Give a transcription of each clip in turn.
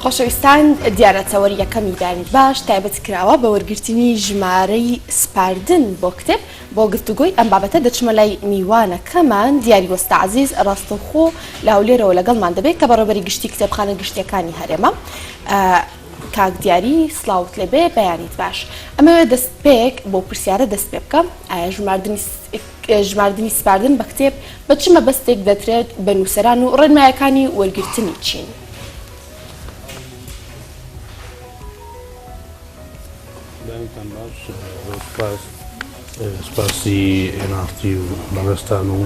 خۆشەویستان دیارە تەوەری یەکەمی بەیانی باش تایبەت کراوە بە وەرگرتنی ژمارەی سپاردن بۆ کتێب، بۆ گفتوگۆی ئەم بابەتە دەچمە لای میوانەکەمان دیاری وەستا عەزیز ڕاستەوخۆ لە هەولێرەوە لەگەڵمان دەبێت کە بەڕێوەبەری گشتی کتێبخانە گشتیەکانی هەرێمە. کاک دیاری سڵاوت لێبێ بەیانیت باش ئەمەوێ دەستپێک بۆ پرسیارە دەست پێ بکەم ئایا ژماردنی ژماردنی سپاردن بە کتێب بە چ مەبەستێک دەدرێت بە نووسەران و ڕێنمایەکانی وەرگرتنی چین؟ بەیانتان باش زۆر سوپاس سوپاسی ئێن ئاڕ تی و بەڕێزتان و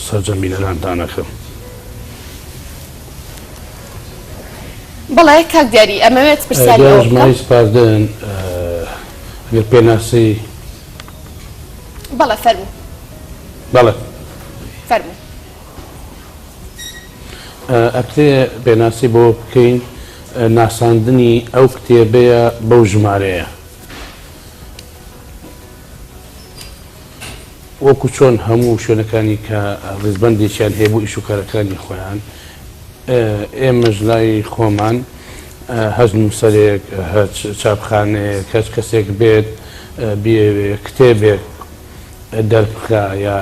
سەرجەم بینەرانتان ئەکەم. بەڵێ کاک دیاری ئەمەوێت پرسیاری ئەوە بکەم. ژمارەی سپاردن ئەگەر پێناسەی بەڵێ فەرموو. بەڵێ. فەرموو. ئەکرێ پێناسی بۆ بکەین ناساندنی ئەو کتێبەیە بەو ژمارەیە. وەکو چۆن هەموو شوێنەکانی کە ڕیزبەندێکیان هەیە بۆ ئیش و کارەکانی خۆیان، ئێمەش لای خۆمان هەچ نووسەرێک، هەچ چاپخانەیەک، هەچ کەسێک بێت بیەوێ کتێبێک دەربخا یا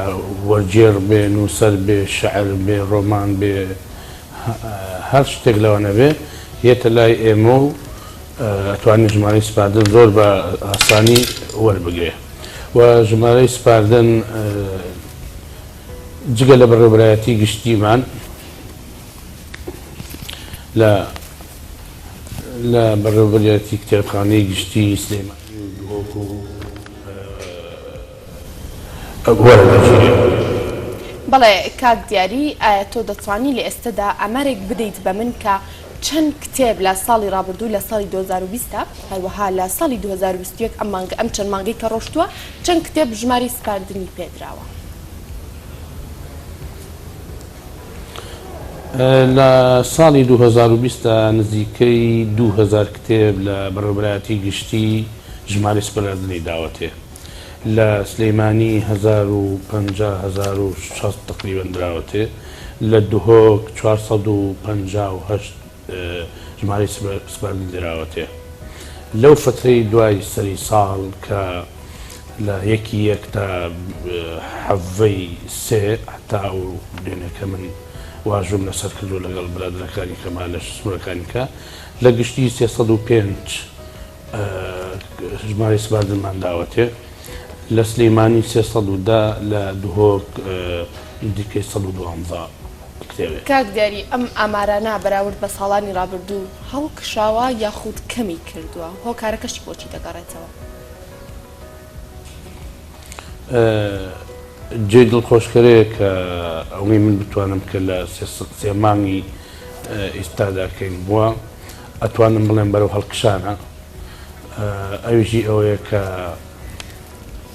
وەرگێڕ بێ، نووسەر بێ، شعر بێ، ڕۆمان بێ، هەر شتێک لەوانە بێ، یەتە لای ئێمە و ئەتوانێ ژمارەی سپاردن زۆر بە ئاسانی وەربگرێ و ژمارەی سپاردن جگە لە بەڕێوەبەرایەتی گشتیمان لە لە بەڕێوەبەرایەتی کتێبخانەی گشتی سلێمانی و دهۆک و وەرەدەگیرێ. بەڵێ کاک دیاری ئایا تۆ دەتوانی لە ئێستەدا ئامارێک بدەیت بە من کە چەند کتێب لە ساڵی ڕابردوو لە ساڵی 2020 دا هەروەها لە ساڵی 2021 ئەم مانگە ئەم چەند مانگەی کە ڕۆشتووە چەند کتێب ژماری سپاردنی پێدراوە؟ لە ساڵی 2020 دا نزیکەی 2000 کتێب لە بەڕێوەبەرایەتی گشتی ژمارەی سپاردنی داوەتێ. لە سلیمانی 1050 1060 تەقریبەن دراوەتێ، لە دهۆک 458 ژمارەی سپاردنی دراوەتێ. لەو فەترەی دوای سەری ساڵ کە لە یەکی یەک تا حەڤەی سێ هەتا ئەو دوێنێ کە من واژووم لەسەر کردووە لەگەڵ برادەرەکانی کەما لە سنوورەکانی کە لە گشتی 305 ژمارەی سپاردنمان داوەتێ لە سلیمانی 310 لە دهۆک نزیکەی 112 کتێبێ. کاک دیاری ئەم ئامارانە بەراورد بە ساڵانی ڕابردوو هەڵکشاوە یاخود کەمی کردووە؟ هۆکارەکەشی بۆچی دەگەڕێتەوە؟ جێی دڵخۆشکەرەیە کە ئەوەی من بتوانم کە لە سێ مانگی ئیستادا کەین بووە ئەتوانم بڵێم بەرەو هەڵکشانە ئەویشی ئەوەیە کە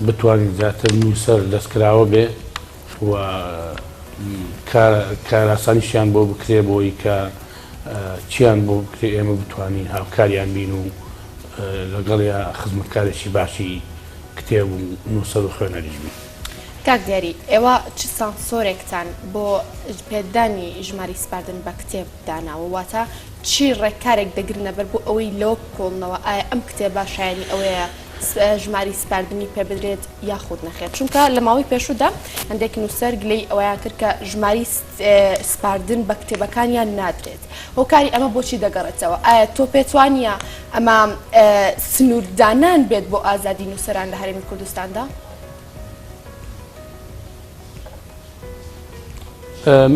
بتوانین زیاتر نووسەر دەستکراوە بێ و کاراسانیشیان بۆ بکرێ بۆی کە چیان بۆ بکرێ ئێمە بتوانین هاوکاریان بین و لەگەڵیا خزمەتکارێکی باشی کتێب و نووسەر و خوێنەریش بین. کاک دیاری، ئێوە چ سانسۆرێکتان بۆ پێدانی ژمارەی سپاردن بە کتێب داناوە؟ واتە چی ڕێکارێک دەگرنە بەر بۆ ئەوەی لەوە بکۆڵنەوە ئایا ئەم کتێبە شایەنی ئەوەیە ژمارەی سپاردنی پێ بدرێت یاخود نەخێر؟ چونکە لە ماوەی پێشوودا هەندێک نووسەر گلەیی ئەوەیان کرد کە ژمارەی سپاردن بە کتێبەکانیان نادرێت. هۆکاری ئەمە بۆچی دەگەڕێتەوە؟ ئایا تۆ پێت وانییە ئەمە سنووردانان بێت بۆ ئازادی نووسەران لە هەرێمی کوردستاندا؟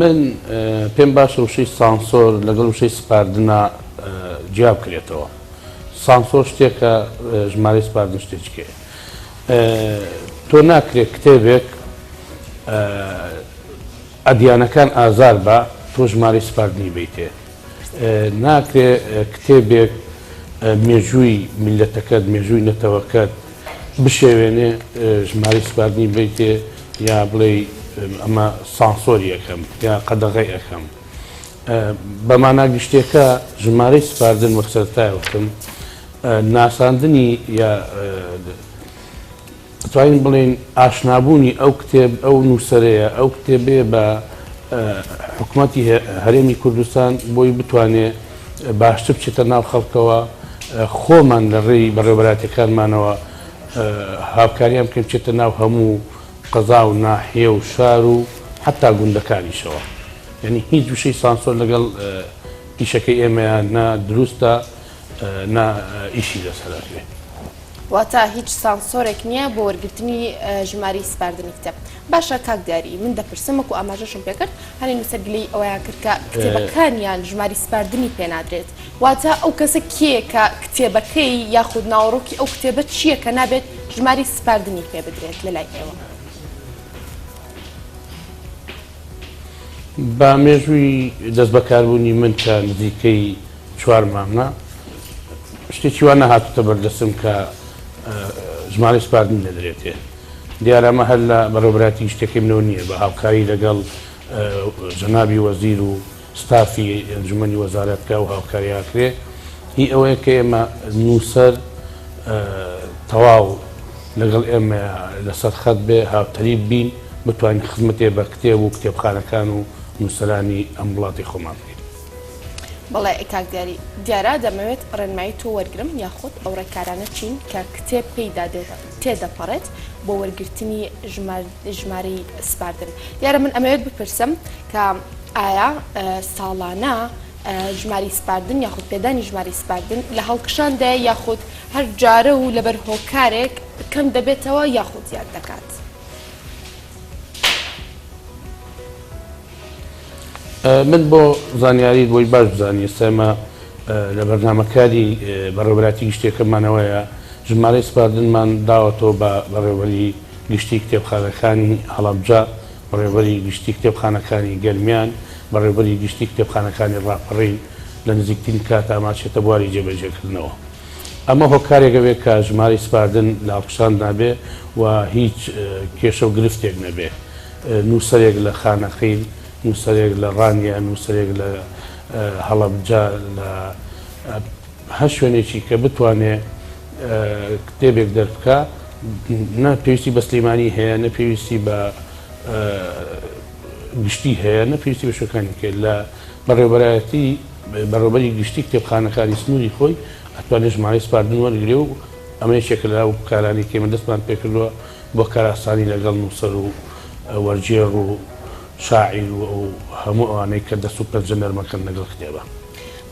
من پێم باشە وشەی سانسۆر لەگەڵ وشەی سپاردنا جیا بکرێتەوە. سانسۆر شتێکە، ژمارەی سپاردن شتێکیکەیە. تۆ ناکرێت کتێبێک ئەدیانەکان ئازار با تۆ ژمارەی سپاردنی بەیتێ. ناکرێ کتێبێک مێژووی میللەتەکەت، مێژووی نەتەوەکەت بشێوێنێ ژمارەی سپاردنی بەیتێ یا بڵێی ئەمە سانسۆری ئەکەم یا قەدەغەی ئەکەم. بە مانا گشتیەکە ژمارەی سپاردن وەک سەرەتای وتم ناساندنی یا ئەتوانین بڵێین ئاشنابوونی ئەو کتێب ئەو نووسەرەیە ئەو کتێبەیە بە حکومەتی هەرێمی کوردستان بۆی بتوانێ باشتر بچێتە ناو خەڵکەوە، خۆمان لە ڕێی بەڕێوەبەرایەتیەکانمانەوە هاوکاریان بکەین بچێتە ناو هەموو قەزا و ناحیە و شار و حەتا گوندەکانیشەوە. یانی هیچ وشەی سانسۆر لەگەڵ ئیشەکەی ئێمەیا نە دروستە نە ئیشی لەسەر ئەکرێ. واتە هیچ سانسۆرێک نییە بۆ وەرگرتنی ژمارەی سپاردنی کتێب. باشە کاک دیاری من دەپرسم وەکو ئاماژەشم پێکرد هەنێ نووسەر گلەیی ئەوەیان کرد کە کتێبەکانیان ژماری سپاردنی پێنادرێت واتە ئەو کەسە کێیە کە کتێبەکەی یاخود ناوەڕۆکی ئەو کتێبە چییە کە نابێت ژماری سپاردنی پێ بدرێت لەلای ئێوە؟ بە مێژووی دەستبەکاربوونی من کە نزیکەی چوار مانگە شتێکی وا نەهاتووتە بەردەستم کە ژمارەی سپاردنی نەدرێتێ. دیارە ئەمە هەر لە بەڕێوەبەرایەتی گشتیەکەی منەوە نییە، بە هاوکاری لەگەڵ جەنابی وەزیر و ستافی ئەنجومەنی وەزارەت کە ئەو هاوکاریە ئەکرێ هی ئەوەیە کە ئێمە نووسەر تەواو لەگەڵ ئێمە لەسەر خەت بێ هاوتەریب بین بتوانین خزمەتێ بە کتێب و کتێبخانەکان و نووسەرانی ئەم وڵاتی خۆمان بکەین. بەڵێ کاک دیاری، دیارە دەمەوێت ڕێنمایی تۆ وەرگرم یاخود ئەو ڕێکارانە چین کە کتێب پێیدا تێدەپەڕێت بۆ وەرگرتنی ژمارەی سپاردن؟ دیارە من ئەمەوێت بپرسم کە ئایا ساڵانە ژماری سپاردن یاخود پێدانی ژماری سپاردن لە هەڵکشاندایە یاخود هەر جارە و لەبەر هۆکارێک کەم دەبێتەوە یاخود زیاد دەکات؟ من بۆ زانیاریت بۆی باش بزانی ئێستا ئێمە لە بەرنامەکاری بەڕێوەبەرایەتی گشتیەکەمانەوەیە ژمارەی سپاردنمان داوەتەوە بە بەڕێوەبەری گشتی کتێبخانەکانی هەڵەبجە، بەڕێوەبەری گشتی کتێبخانەکانی گەرمیان، بەڕێوەبەری گشتی کتێبخانەکانی ڕاپەڕین لە نزیکترین کاتا ئەمە ئەچێتە بواری جێبەجێکردنەوە. ئەمە هۆکارێک ئەبێ کە ژمارەی سپاردن لە هەڵکشان نابێ و هیچ کێشە و گرفتێک نەبێ. نووسەرێک لە خانەقین، نووسەرێک لە ڕانیە، نووسەرێک لە هەڵەبجە، لە هەر شوێنێکی کە بتوانێ کتێبێک دەربکا، نە پێویستی بە سلیمانی هەیە، نە پێویستی بە گشتی هەیە، نە پێویستی بە شوێنەکانی کە لە بەڕێوەبەرایەتی بەڕێوەبەری گشتی کتێبخانەکانی سنووری خۆی ئەتوانێت ژمارەی سپاردن وەرگرێ و ئەمە یەکێکە لەو کارانەی کە ئێمە دەستمان پێکردووە بۆ کارئاسانی لەگەڵ نووسەر و وەرگێڕ و شاعیر و ئەو هەموو ئەوانەی کە دەست و پەنجە نەرمەکەن لەگەڵ کتێبە.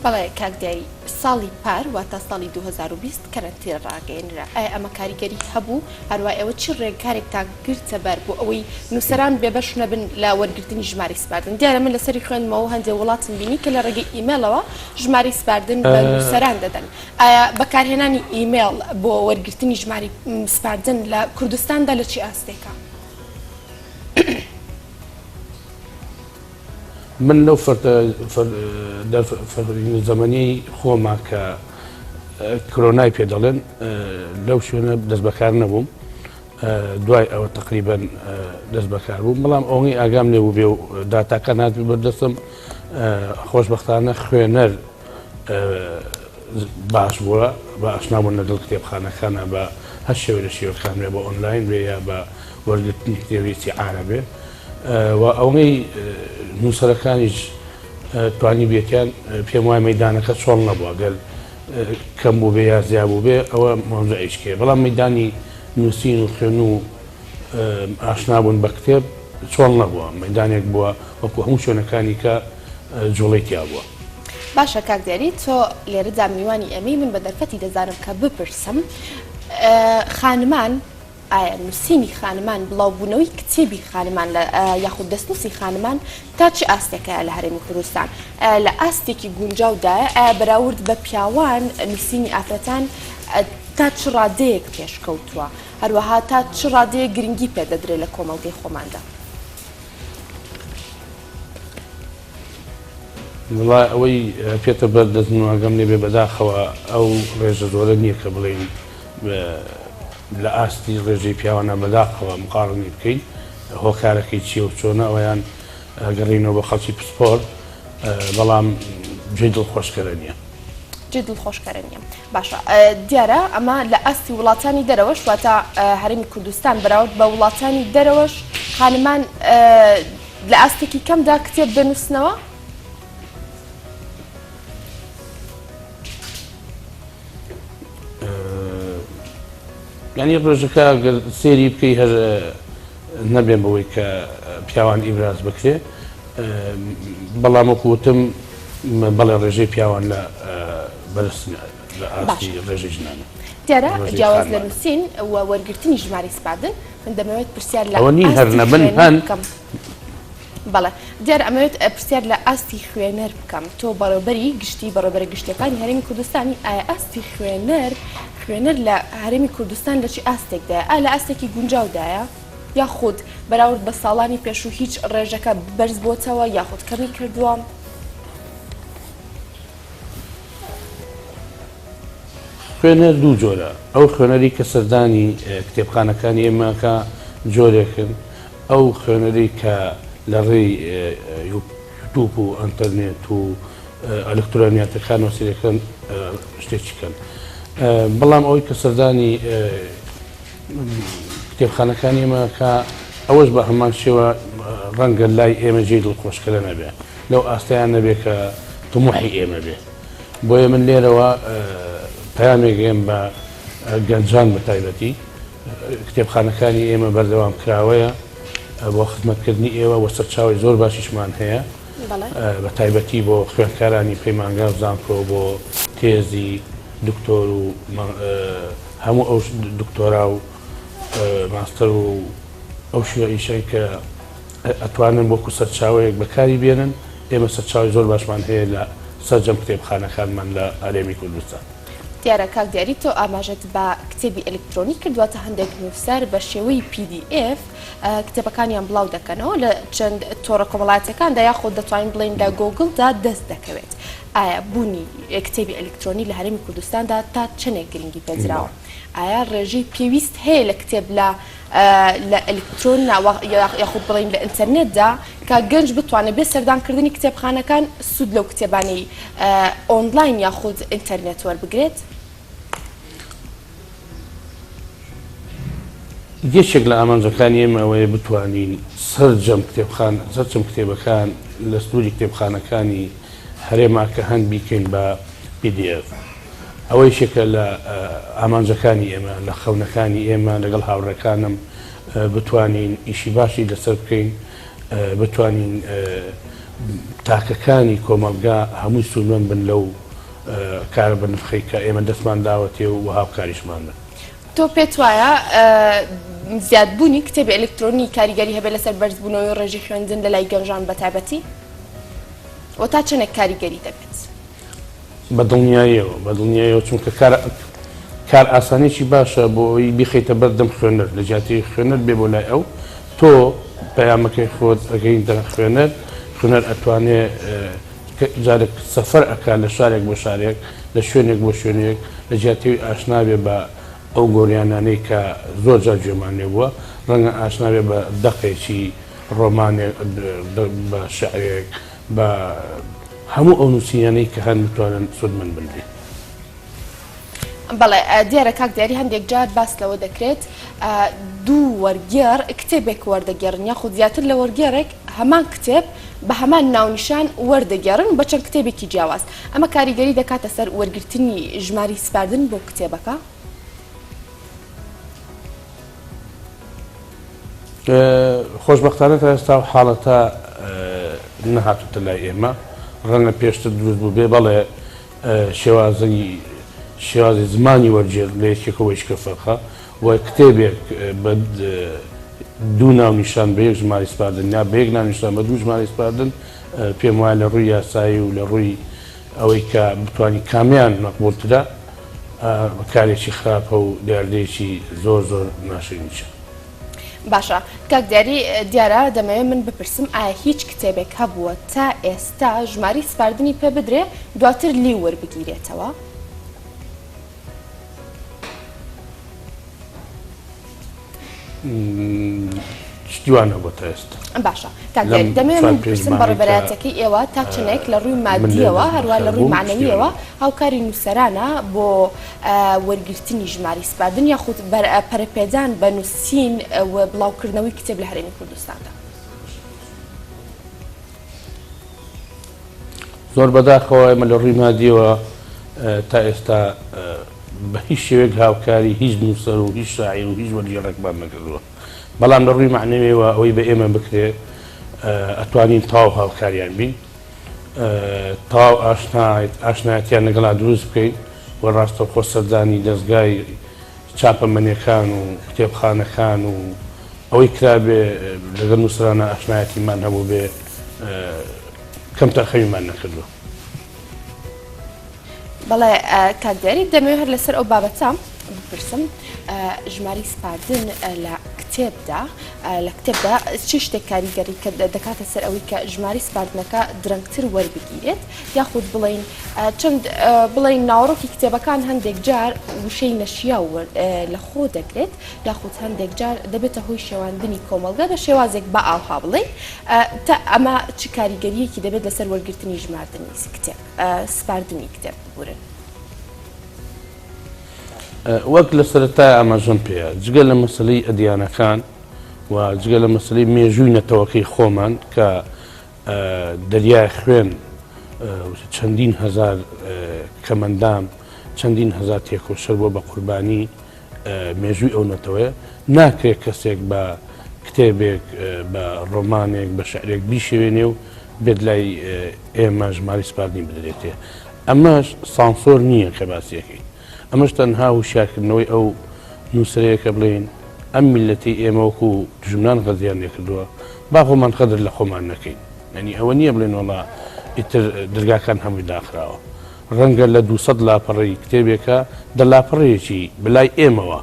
بەڵێ کاک دیاری، ساڵی پار واتە ساڵی 2020 کەرەنتینە ڕاگەیەنرا، ئایا ئەمە کاریگەری هەبوو؟ هەروا ئێوە چی ڕێکارێکتان گرتە بەر بۆ ئەوەی نووسەران بێبەش نەبن لە وەرگرتنی ژمارەی سپاردن؟ دیارە من لەسەری خوێندمەوە هەندێ وڵاتم بینی کە لە ڕێگەی ئیمێڵەوە ژمارەی سپاردن بە نووسەران دەدەن، ئایا بەکارهێنانی ئیمێڵ بۆ وەرگرتنی ژمارەی سپاردن لە کوردستاندا لە چی ئاستێکە؟ من لەو زەمەنیەی خۆما کە کرۆنای پێ دەڵێن لەو شوێنە دەست بەکار نەبووم دوای ئەوە تقریبن دەست بەکار بووم بەڵام ئەوەی ئاگام لێ بوو بێ و داتاکان هات بەردەستم خۆشببختانە خوێنەر باش بووە بە ئاشنا بوون لەگەڵ کتێبخانەکانە بە هەر شێوە لە شێوەکان بێ بە ئۆنلاین بێ یا بە وەرگرتنی کتێبی ئیستیعارە بێ و ئەوەی نووسەرەکانیش توانی بێتیان پێم وایە مەدانەکە چۆڵ نەبووە گەر کەم بوو بێ یا زیا بوو بێ ئەوە مەوزوعیشکێ بەڵام مەدانی نووسین و خوێن و ئاشنا بوون بە کتێب چۆڵ نەبووە مەدانێک بووە وەکو هەموو شوێنەکانی کە جوڵەی تیا بووە. باشە کاک دیاری تۆ لێرەدا میوانی ئێمەی من بە دەرفەتی دەزانم کە بپرسم خانمان ئایا نووسینی خانمان بڵاوبوونەوەی کتێبی خانمان لە یاخود دەستنووسی خانمان تا چ ئاستێکەیە لە هەرێمی کوردستان لە ئاستێکی گونجاودایە ئایا بەراورد بە پیاوان نووسینی ئافرەتان تا چ ڕادەیەک پێشکەوتووە هەروەها تا چ ڕادەیەک گرنگی پێدەدرێت لە کۆمەڵگەی خۆماندا؟ وەڵا ئەوەی پێتە بەر دەست من و ئاگام لێ بێ بەداخەوە ئەو ڕێژە زۆرە نییە کە بڵێین لە ئاستی ڕێژەی پیاوانە بەداخەوە مقاڕنی بکەین هۆکارەکەی چییە و چۆنە ئەویان گەڕینەوە بۆ خەڵکی پسپۆر بەڵام جێی دڵخۆشکەرە نییە. جێ دڵخۆشکەرە نییە. باشە دیارە ئەمە لە ئاستی وڵاتانی دەرەوەش واتە هەرێمی کوردستان بەراورد بە وڵاتانی دەرەوەش خانمان. لە ئاستێکی کەمدا کتێب دەنووسنەوە؟ یانی ڕێژەکە گەر سێری بکەی هەر نەبێ بەوەی کە پیاوان ئیبراز بکرێ بەڵام وەکو وتم بەڵێ ڕێژەی پیاوان لە بەرزترین لە ئاستی ڕێژەی ژنانە. دیارە جیاواز لە نووسین و وەرگرتنی ژمارەی سپاردن من دەمەوێت پرسیار لە ئەوە نین هەر نەبن هەن. بەڵێ دیارە ئەمەوێت پرسیار لە ئاستی خوێنەر بکەم تۆ بەڕێوبەری گشتی بەڕێوبەرە گشتیەکانی هەرێمی کوردستانی ئایا ئاستی خوێنەر خوێنەر لە هەرێمی کوردستان لە چی ئاستێکدایە ئا لە ئاستێکی گونجاودایە یاخود بەراورد بە ساڵانی پێشوو هیچ ڕێژەکە بەرز بۆتەوە یاخود کەمی کردووە؟ خوێنەر دوو جۆرە، ئەو خوێنەری کە سەردانی کتێبخانەکانی ئێمە ئەکا جۆرێکن، ئەو خوێنەری کە لە ڕێی یوتوب و ئەنتەرنێت و ئەلکترۆنیاتەکانەوە سەیرەکەن شتێکی کەن. بەڵام ئەوەی کە سەردانی کتێبخانەکانی ئێمە ئەکا ئەوەش بە هەمان شێوە ڕەنگە لای ئێمە جێی دڵخۆشکەرە نەبێ، لەو ئاستەیان نەبێ کە تموحی ئێمە بێ. بۆیە من لێرەوە پەیامێک گەیەم بە گەنجان بە تایبەتی، کتێبخانەکانی ئێمە بەردەوام کراوەیە بۆ خزمەتکردنی ئێوە و سەرچاوەی زۆر باشیشمان هەیە بە تایبەتی بۆ خوێندکارانی پەیمانگا و زانکۆ بۆ تێزی دکتۆر و هەموو ئەو دکتۆرا و ماستەر و ئەو شیعیشەی کە ئەتوانن وەکو سەرچاوەیەک بەکاری بێنن، ئێمە سەرچاوەی زۆر باشمان هەیە لە سەرجەم کتێبخانەکانمان لە هەرێمی کوردستان. دیارە کاک دیاری تۆ ئاماژەت بە کتێبی ئەلکترۆنی کرد واتە هەندێک نووسەر بە شێوەی PDF کتێبەکانیان بڵاو دەکەنەوە لە چەند تۆڕە کۆمەڵایەتیەکاندا یاخود دەتوانین بڵێین لە گۆگڵدا دەست دەکەوێت ئایا بوونی کتێبی ئەلکترۆنی لە هەرێمی کوردستاندا تا چەندێک گرنگی پێدراوە ئایا ڕێژەی پێویست هەیە لە کتێب لە لە ئەلکترۆن یاخود بڵێین لە ئینتەرنێتدا کە گەنج بتوانێت بێ سەردانکردنی کتێبخانەکان سوود لەو کتێبانەی ئۆنلاین یاخود ئینتەرنێت وەربگرێت؟ یەکێک لە ئامانجەکانی ئێمە ئەوەیە بتوانین سەرجەم کتێبخان سەرجەم کتێبەکان لە سنووری کتێبخانەکانی هەرێما کە هەن بیکەین بە PDF. ئەوە یەکێکە لە ئامانجەکانی ئێمە، لە خەونەکانی ئێمە لەگەڵ هاوڕێکانم بتوانین ئیشی باشی لەسەر بکەین، بتوانین تاکەکانی کۆمەڵگا هەمووی سوودمەند بن لەو کارە بەنرخەی کە ئێمە دەستمان داوەتێ و هاوکاریشمان بن. تۆ پێت وایە زیادبوونی کتێبی ئەلکترۆنی کاریگەری هەبێت لەسەر بەرزبوونەوەی ڕێژەی خوێندن لەلای گەنجان بەتایبەتی؟ و تا چەندێک کاریگەری دەبێت؟ بە دڵنیاییەوە، بە دڵنیاییەوە چونکە کار کار ئاسانیی باشە بۆ ئەوەی بیخەیتە بەر دەم خوێنەر لە جیاتی خوێنەر بێ بۆ لای ئەو تۆ پەیامەکەی خۆت ئەگەینتە خوێنەر خوێنەر ئەتوانێ جارێک سەفەر ئەکا لە شارێک بۆ شارێک لە شوێنێک بۆ شوێنێک لە جیاتی ئەوی ئاشنا بێ بە ئەو گۆریانانەی کە زۆر جار گوێمان لێ بووە ڕەنگە ئاشنا بێ بە دەقێکی ڕۆمانێک بە شعرێک بە هەموو ئەو نووسینانەی کە هەن بتوانن سوودمەند بن لێی. بەڵێ دیارە کاک دیاری هەندێک جار باس لەوە دەکرێت دوو وەرگێڕ کتێبێک وەردەگێڕن یاخود زیاتر لە وەرگێڕێک هەمان کتێب بە هەمان ناونیشان وەردەگێڕن بە چەند کتێبێکی جیاواز ئەمە کاریگەری دەکاتە سەر وەرگرتنی ژماری سپاردن بۆ کتێبەکە؟ خۆشبەختانە تا ئێستا ئەو حاڵەتە نەهاتووتە لای ئێمە، ڕەنگە پێشتر دروست بووبێ، بەڵێ شێوازی شێوازی زمانی وەرگێڕ لە یەکێکەوە هیچ کە فەرقە و کتێبێک بە دوو ناونیشان بە یەک ژمارەی سپاردن یا بە یەک ناونیشان بە دوو ژمارەی سپاردن پێم وایە لە ڕووی یاسایی و لە ڕووی ئەوەی کە بتوانی کامیان مەقبوڵترە کارێکی خراپە و دیاردەیەکی زۆر زۆر ناشرینیشە. باشە کاک دیاری دیارە دەمەوێ من بپرسم ئایا هیچ کتێبێک هەبووە تا ئێستا ژماری سپاردنی پێ بدرێ دواتر لیو وەربگیرێتەوە؟ شتی وا نەبووە تا ئێستا. باشە کاک دیاری دەمەوێ من بپرسم بەڕێوەبەرایەتیەکەی ئێوە تا چەندێک لە ڕووی مادیەوە هەروا لە ڕووی مەعنەویەوە هاوکاری نووسەرانە بۆ وەرگرتنی ژماری سپاردن یاخود پەرەپێدان بە نووسین و بڵاوکردنەوەی کتێب لە هەرێمی کوردستاندا؟ زۆر بەداخەوە ئێمە لە ڕووی مادیەوە تا ئێستا بە هیچ شێوەیەک هاوکاری هیچ نووسەر و هیچ شاعیر و هیچ وەرگێڕێکمان نەکردووە. بەڵام لە ڕووی مەعنەویەوە ئەوەی بە ئێمە بکرێ ئەتوانین تەواو هاوکاریان بین، تەواو ئاشنایەتیان لەگەڵا دروست بکەین و ڕاستەوخۆ سەردانی دەزگای چاپەمەنیەکان و کتێبخانەکان و ئەوەی کرابێ لەگەڵ نووسەرانە ئاشنایەتیمان هەبووبێ کەمتەرخەمیمان نەکردووە. بەڵێ کاک دیاری دەمەوێت هەر لەسەر ئەو بابەتە بپرسم ژماری سپاردن لە کتێبدا لە کتێبدا چی شتێک کاریگەری کە دەکاتە سەر ئەوەی کە ژماری سپاردنەکە درەنگتر وەربگیرێت یاخود بڵین چەند بڵین ناوەڕۆکی کتێبەکان هەندێک جار وشەی نەشیاو لە خۆ دەگرێت یاخود هەندێک جار دەبێتە هۆی شێواندنی کۆمەڵگە بە شێوازێک بە ئاوها بڵێین تا ئەمە چ کاریگەریەکی دەبێت لەسەر وەرگرتنی ژماردنی کتێب سپاردنی کتێب ببورن. وەک لە سەرەتای ئاماژەم پێیا جگە لە مەسەلەی ئەدیانەکان و جگە لە مەسەلەی مێژووی نەتەوەکەی خۆمان کە دەریای خوێن چەندین هەزار کەمەندام چەندین هەزار تێکۆشەر بووە بە قوربانی مێژووی ئەو نەتەوەیە، ناکرێت کەسێک بە کتێبێک، بە ڕۆمانێک، بە شعرێک بیشێوێنێ و بێت لای ئێمە ژمارەی سپاردنی بدرێتێ. ئەمەش سانسۆر نییە کە باسی ئەکەین. ئەمەش تەنها وشیارکردنەوەی ئەو نووسەرەیە کە بڵێین ئەم میللەتەی ئێمە وەکو دوژمنان غەدریان لێکردووە، با خۆمان غەدر لە خۆمان نەکەین. یانی ئەوە نییە بڵێین وەڵا ئیتر درگاکان هەمووی داخراوە. ڕەنگە لە 200 لاپەڕەی کتێبێکا دە لاپەڕەیەکی بەلای ئێمەوە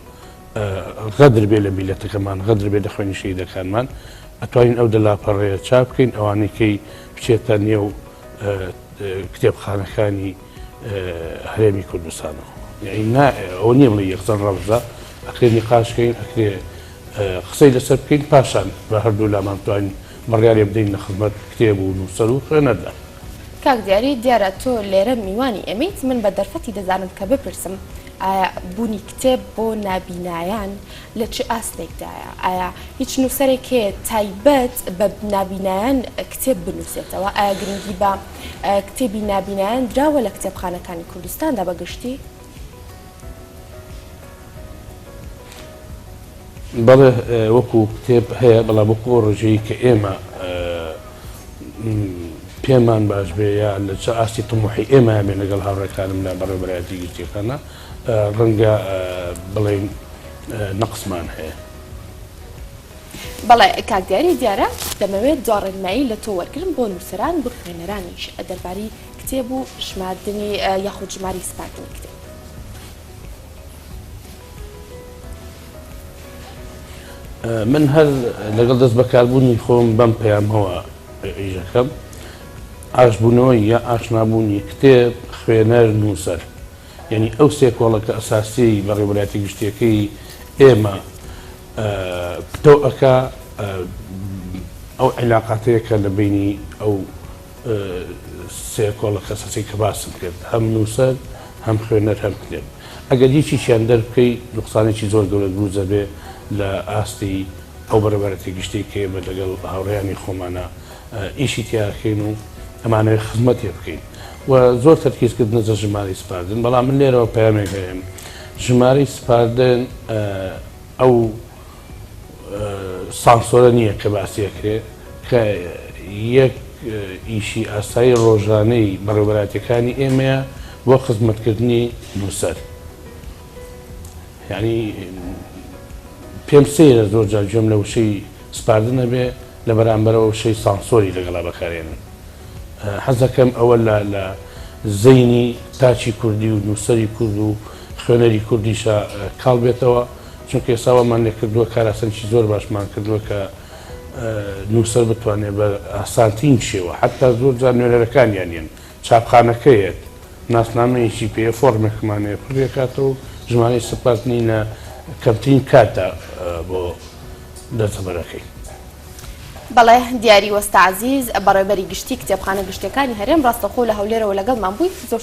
غەدر بێ لە میللەتەکەمان، غەدر بێ لە خوێنی شەهیدەکانمان، ئەتوانین ئەو دە لاپەڕەیە چاپ بکەین، ئەوانەی کەی بچێتە نێو کتێبخانەکانی هەرێمی کوردستانەوە. یعنی نا ئەوە نییە بڵێ یەکسەر ڕەفزە، ئەکرێ نیقاش کەین، ئەکرێ قسەی لەسەر بکەین، پاشان بە هەردوو لامان بتوانین بڕیارێ بدەین لە خزمەت کتێب و نووسەر و خوێنەردا. کاک دیاری دیارە تۆ لێرە میوانی ئێمەیت من بە دەرفەتی دەزانم کە بپرسم ئایا بوونی کتێب بۆ نابینایان لە چ ئاستێکدایە؟ ئایا هیچ نووسەرێک هەیە تایبەت بە نابینایان کتێب بنووسێتەوە؟ ئایا گرنگی بە کتێبی نابینایان دراوە لە کتێبخانەکانی کوردستاندا بە گشتی؟ بەڵێ وەکو کتێب هەیە بەڵام وەکو ئەو ڕێژەی کە ئێمە پێمان باش بێ یا لە چ ئاستی تموحی ئێمە بێ لەگەڵ هاوڕێکانم لە بەڕێوەبەرایەتی گشتیەکانە ڕەنگە بڵێین نەقسمان هەیە. بەڵێ کاک دیاری دیارە دەمەوێت دوا ڕێنمایی لە تۆ وەرگرم بۆ نووسەران بخوێنەرانیش دەربارەی کتێب و ژماردنی یاخود ژماری سپاردنی کتێب. من هەر لەگەڵ دەست بەکاربوونی خۆم بەم پەیامەوە ئیشەکەم ئاشبوونەوەی یا ئاشنابوونی کتێب خوێنەر نووسەر یعنی ئەو سێ کۆڵەکە ئەساسیەی بەڕێوەبەرایەتی گشتیەکەی ئێمە پتەو ئەکا ئەو عیلاقاتەیە کە لە بینی ئەو سێ کۆڵەکە ئەساسی کە باسم کرد هەم نووسەر هەم خوێنەر هەم کتێب ئەگەر یەکێکیان دەربکەی نوقسانێکی زۆر گەورە دروست دەبێ لە ئاستی ئەو بەڕێوەبەرایەتی گشتی کە ئێمە لەگەڵ هاوڕێیانی خۆمانە ئیشی تیا ئەکەین و ئەمانەوێ خزمەتێ بکەین و زۆر تەرکیز کردنە سەر ژمارەی سپاردن بەڵام من لێرەوە پەیامێک هەیە ژمارەی سپاردن ئەو سانسۆرە نییە کە باسی ئەکرێ کە یەک ئیشی ئاسایی ڕۆژانەی بەڕێوەبەرایەتیەکانی ئێمەیە بۆ خزمەتکردنی نووسەر یعنی پێم سەیرە زۆر جار گوێم لە وشەی سپاردن هەبێ لە بەرامبەرەوە وشەی سانسۆری لەگەڵا بەکارێنن حەزەکەم ئەوە لە لە زەینی تاکی کوردی و نووسەری کورد و خوێنەری کوردیشە کاڵ بێتەوە چونکە ئێستا وامان لێکردووە کاراسانیی زۆر باشمان کردووە کە نووسەر بتوانێت بە ئاسانترین شێوە حتا زۆر جار نوێنەرەکانیان یەن چاپخانەکەیەت ناسنامەیەکی پێیە فۆرمێکمان هەیە پڕیەکاتەوە و ژمارەی سپاردنی لە کەمترین کاتدا بۆ دەستەبەرەکەی. بەڵێ دیاری وەستا عەزیز بەڕێوبەری گشتی کتێبخانە گشتیەکانی هەرێم ڕاستەوخۆ لە هەولێرەوە لەگەڵمان بووی زۆر.